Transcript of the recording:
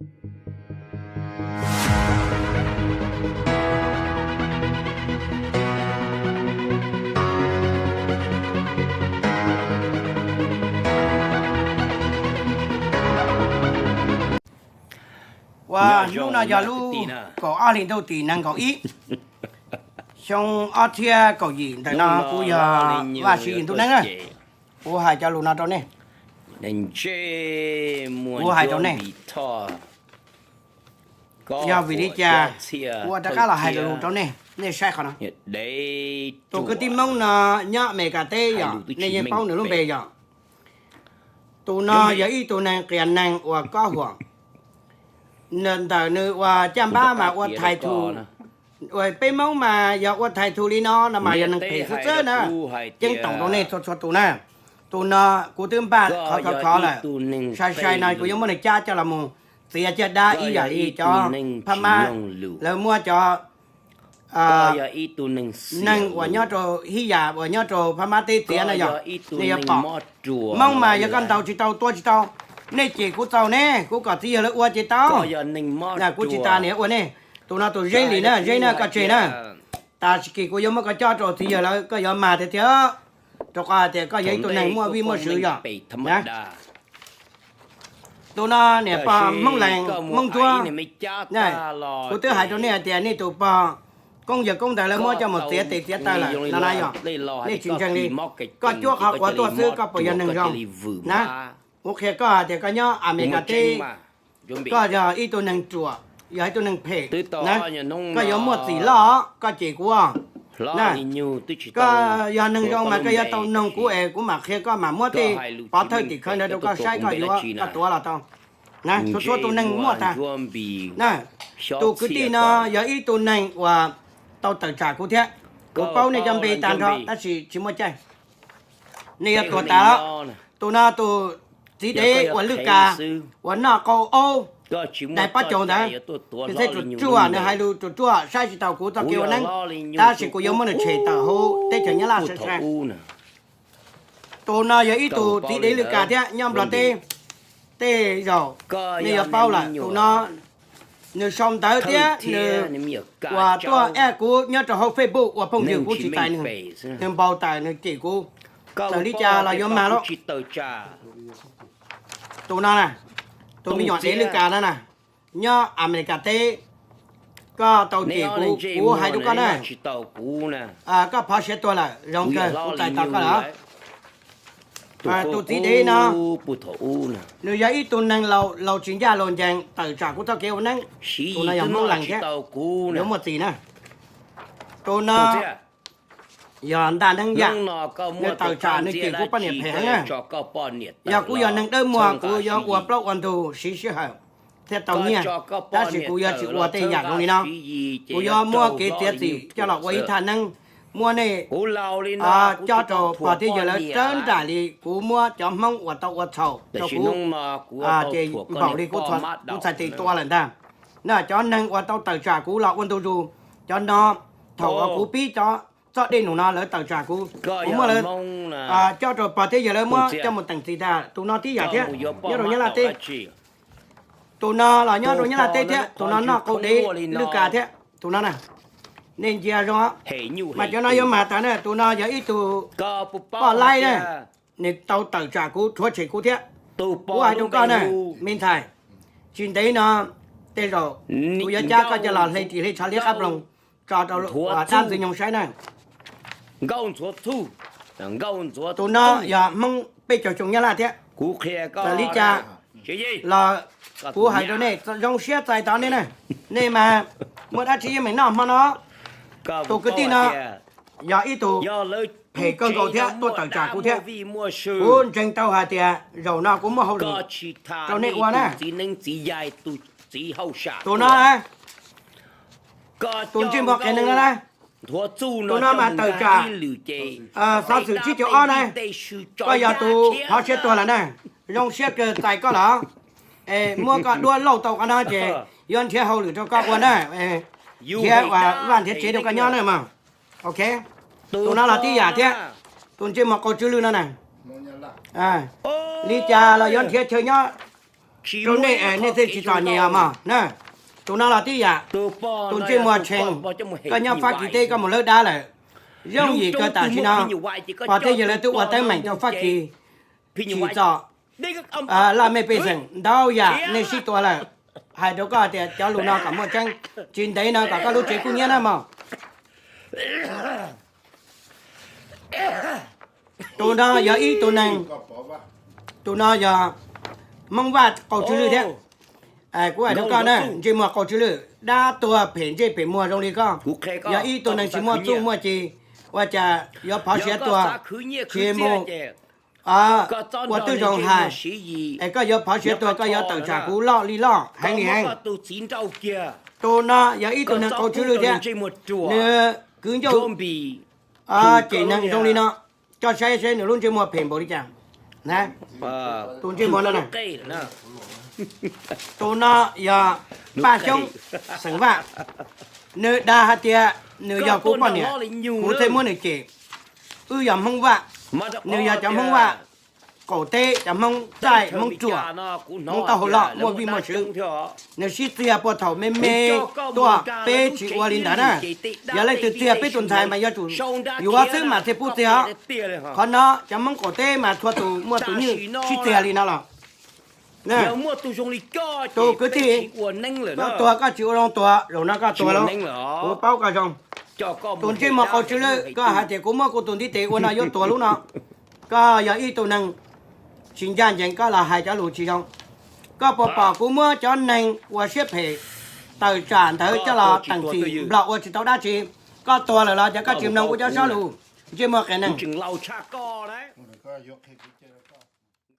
Ua hnub no yog lub kaum ob hli ntuj tim nees nkaum ib, xyoo ob txhiab kaum yim ntawm no kuv yog Vaj Siv Yim Ntuj Neeb na. Kuv hais cov lus no rau nej. Kuv hais rau nej, yog vim li cas kuv ua rov qab los hais lus rau nej, nej saib qhov no. Tus kwv tij Hmoob no nyob Amelikas teb yom, nej yeej paub nws lub npe yom. Tus no yog ib tug neeg qias neeg uas kob huam, ntawm nws uas caj npab mas ua thais thu, peb Hmoob mas yog ua thais thu li no no mas yog neeg phem xwb xwb na. Ceeb toom rau nej txhua txhua tus na. Tus no kuv twb npaj khov khov khov lawm, sai sai no kuv yuav muab nws cab coj los mus txiav caj dab ib yam li cov Phab Mab lawv muab cov neeg uas nyob rau hib yam uas nyob rau Phab Mab teb txiav no yog, nej yuav pom. Hmoob mas yog koj ntaus tsis tau tua tsis tau, nej cem kuv txaus ne, kuv kom txiv yawg lawv ua ces tau. Kuv tsis tas niam ua nej. Tus no tus Zeb Lis na, Zeb na koj tseg na. Tam sim kis kuv yuav muab koj cob rau txiv yawg lawv, koj yuav mag tiag tiag, rau qhov hais tias koj yog ib tug neeg muaj vij muaj sw yom. Tus no niam pog Hmoob Lees Hmoob Ntsuab, kuv twb hais rau nej hais tias nej tus pog koob yawg koob ntawd lawv muab coj mus txiav tes txiav taw lawm no na yom. Nej tsis ntseeg li, koj cuab qhov quav tuaj xwb koj puas yog neeg zoo na? Kuv qhia koj hais tias koj nyob Amelikas teb, koj yog ib tug neeg ruam, yog ib tug neeg phem na. Koj yuav muaj txim loj, koj cem kuv na. Koj yog neeg zoo mas koj yuav tau noog kuv es kuv mam qhia koj, mam muab tej pov thawj tim khawv ntawd rau koj saib, koj yuav koj tuav los tau na. Txhua txhua tus neeg muaj tag na. Tus kwv tij no yog ib tug neeg uas tau tawm tsam kuv thiab. Kuv paub nej cov npe tag nrho tab sis tsis muaj caij, nej yuav tuag tas lawm. Tus no tus txiv dev uas Lwj Kas uas noj qau aub dais pob caus ntawd, nws txheej ruam ruaj, nws hais lus ruam ruaj, saib tsis taus kuv txoj kev ua neeb, tab sis kuv yuav muab nws tshem tawm hauv teb chaws Nyab Laj sai sai. Tus no yog ib tug txiv dev Lwj Kas thiab nyob Nplog teb. Tej zaum nej yuav paub lawm, tus no nws sau ntawv thiab nws uas tuaj add kuv nyob rau hauv Facebook ua phooj ywg, kuv tsis txais nws, nws npau taws nws cem kuv, txawm li cas los yuav mag lauj. Tus no na, tus me nyuam dev Lwj Kas no na, nyob Amelikas teb, koj tau cem kuv, kuv hais rau koj na, koj phov siav tuag lawm, zoo kawg kuv txais tos koj lawm. Tus txiv dev no, nws yog ib tug neeg laus tsis ncaj laus ncees, tawm tsam kuv txoj kev ua neeb. Tus no yog Hmoob Lees thiab, yuav muaj txim na. Tus no yog Ntaj Neeb Yaj, nws tawm tsam nws cem kuv poj niam phem heev na. Yog kuv yog neeg dawb muag kuv yuav ua plaub ua ntug siv sij hawm thiab tau nyiaj, tab sis kuv yuav tsis ua tej yam zoo li no. Kuv yuav muab kev txiav txim coj los ua ib thaj neeb, muab nej cob rau pog thiab yawg lawv rawv nraim li kuv muab cov Hmoob uas tau ua txhaum rau kuv, ces npaum li kuv txhais tes tua lawm ntag. Na cov neeg uas tau tawm tsam kuv los ua ntu zus, cov no thaum uas kuv pib cov txoj dej num no lawv tawm tsam kuv, kuv muab lawv cob rau pog thiab yawg lawv muab coj mus teem txim tag. Tus no tib yam thiab, nyob rau Nyab Laj teb. Tus no los nyob rau Nyab Laj teb thiab, tus no noj qau dev Lwj Kas thiab. Tus no na, nej ntsia zoo, mas cov no yuav mag tas na. Tus no yog ib tug poj laib na, nws tau tawm tsam kuv, rhuav tshem kuv thiab. Kuv hais rau koj na, me ntxhais, tsis ntev no tej zaum kuv yuav cab koj coj los hle ris hle tsho liab qab ploog tso rau dab ntxwg nyoog saib na. Tus no yog Hmoob peb caug xyoo Nyab Laj thiab. Txawm li cas los kuv hais rau nej zoo siab txais tos nej na. Nej mas muaj dab tsi yeej meem noj hmo no. Tus kwv tij no yog ib tug phem kawg nkaus thiab tuaj tawm tsam kuv thiab. Kuv ntseeg tau hais tias zaum no kuv muaj hauj lwm rau nej ua na. Tus no, tus ntsej muag qias neeg no na, tus no mas tawm tsam xov xwm tsib caug ob na. Koj yog tus phov siab tuag lawm na, zoo siab kawg txais koj lawm. Es muab koj duab lauj tau qhov no ces yuav nrhiav hauj lwm rau koj ua na, nrhiav vaj nrhiav tsev rau koj nyob na mog. Ok, tus no los tib yam thiab, tus ntsej muag qau tsw lwj no na. Li cas los yuav nrhiav chaw nyob, Rau nej, nej thiaj tsis txom nyem os mog na. Tus no los tib yam, tus ntsej muag tshee, koj nyob Fab Kis teb koj mus lawb dab lawm. Yooj yim kawg tam sim no, pog thiab yawg lawv twb ua teeb meem rau Fab Kis, tsim txom laj mej pej xeem ntau yam, nej sib tua lawm. Hais rau koj tias cov lus no kom muaj tseeb, tsis ntev no kom koj lub tsev kub hnyiab na mog. Tus no yog ib tug neeg, tus no yog Hmoob Vaj qaug tsw lwj thiab. Kuv hais rau koj na, ntsej muag qaug tsw lwj, dab tuag phem ntsej phem muag zoo li koj, yog ib tug neeg tsis muaj txuj muaj ci, ua cas yuav phov siav tuag, tsis mus ua twb zoo hais, es koj yuav phov siav tuag, koj yuav tawm tsam kuv loj li loj heev li heev. Tus no yog ib tug neeg qaug tsw lwj thiab, nws kwv ncaug cem neeg zoo li no, coj saib saib nws lub ntsej muag phem npaum li cas. Tus ntsej muag no, tus no yog Paj Xyoob xeem Vaj, nws dag hais tias nws yog kuv poj niam, kuv thiaj muab nws cem. Wb yog Hmoob Vaj, nws yog cov Hmoob Vaj qaum teb, cov Hmoob txaij, Hmoob ruam, Hmoob taub hau loj muaj vij muaj sw. Nws sib txiag puag thaum me me tuaj, peb tsis ua li ntawd na. Yog leej twg txiag peb tus ntxhais mas yuav tsum yuav xwb mas thiaj pub txiag os. Qhov no cov Hmoob qaum teb mas txhua tus muaj tus nywj sib txiag li no los. Tus kwv tij, koj tuag koj tsis ua zoo tuag, zaum no koj tuag lauj, kuv paub koj zoo. Tus ntsej muag qaug tsw lwj, koj hais tias kuv muab kuv tus ntiv tes ua no yuav tuag lub no. Koj yog ib tug neeg tsis ncaj ncees, koj los hais cov lus tsis zoo. Koj puas pom kuv muab cov neeg ua siab phem tawm tsam ntawd coj los teem txim nplog ua tsis tau dab tsi? Koj tuag lawm los cas koj tsis mloog kuv cov sab lus? Ntsej muag qias neeg.